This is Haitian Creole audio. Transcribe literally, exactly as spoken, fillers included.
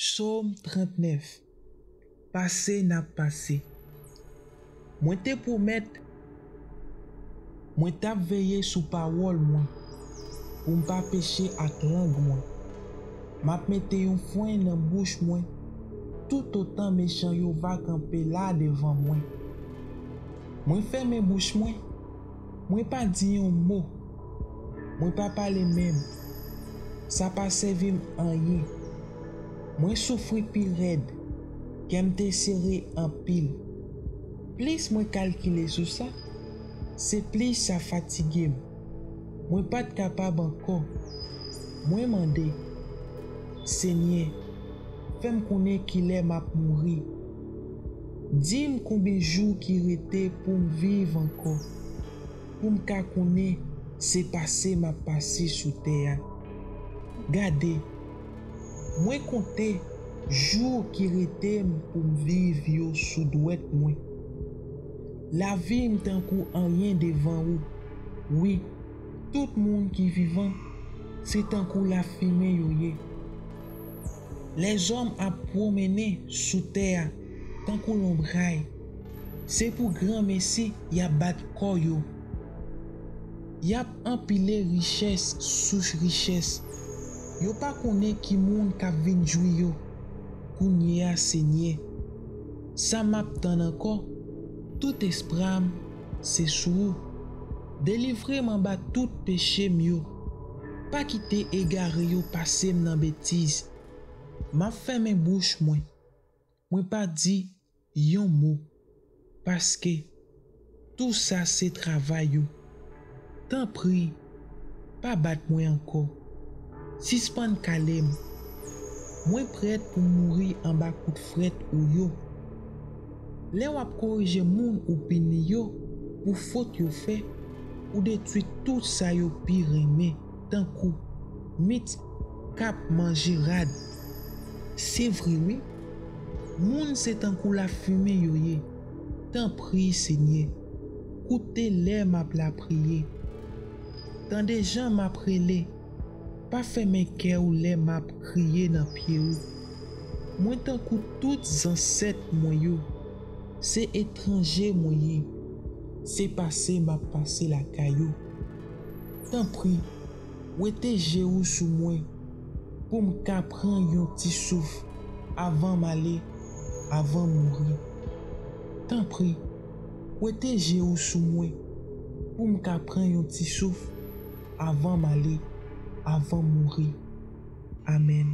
Sòm trannèf. Pase n ap pase. Mwen te pwomèt, mwen t ap veye sou pawòl mwen, pou m pa peche ak lang mwen. M ap mete yon fren nan bouch mwen, toutotan mechan yo va kanpe la devan mwen. Mwen fèmen bouch mwen, mwen pa di yon mo, mwen pa pale menm. Sa pa sèvi m anyen. Mwen soufri pi rèd, kè m te sere anpil. Plis mwen kalkile sou sa, se plis sa fatige m. Mwen pa t kapab ankò. Mwen mande, Senyè, fè m konnen kilè m ap mouri. Di m konbyen jou ki rete pou m viv ankò, pou m ka konnen se pase m ap pase sou tè a. Gade, mwen konte jou ki rete m pou m viv yo sou dwèt mwen. Lavi m tankou anyen devan ou. Wi, tout moun ki vivan, se tankou lafimen yo ye. Lèzòm ap pwomennen sou tè a tankou lonbray. Se pou granmesi y ap bat kò yo. Y ap anpile richès sou richès. Yo pa konnen ki moun k ap vin jwi yo. Kounye a, Senyè, sa m ap tann ankò? Tout espwa m se sou ou. Delivre m anba tout peche m yo. Pa kite egare yo pase m nan betiz. M ap fèmen bouch mwen. Mwen pa di yon mo, paske tou sa se travay ou. Tanpri, pa bat mwen ankò. Sispann kale m. Mwen prèt pou m mouri anba kout frèt ou yo. Lè w ap korije moun ou pini yo pou fot yo fè, ou detwi tout sa yo pi renmen, tankou mit k ap manje rad. Se vre wi, moun se tankou lafimen yo ye. Tanpri, Senyè, koute lè m ap lapriye. Tande jan m ap rele. Pa fèmen kè w lè m ap kriye nan pye ou. Mwen tankou tout zansèt mwen yo. Se etranje mwen ye. Se pase m ap pase lakay ou. Tanpri, wete je ou sou mwen pou m ka pran yon ti souf avan m ale, avan m mouri. Tanpri, wete je ou sou mwen pou m ka pran yon ti souf avan m ale, avan m mouri. Amèn.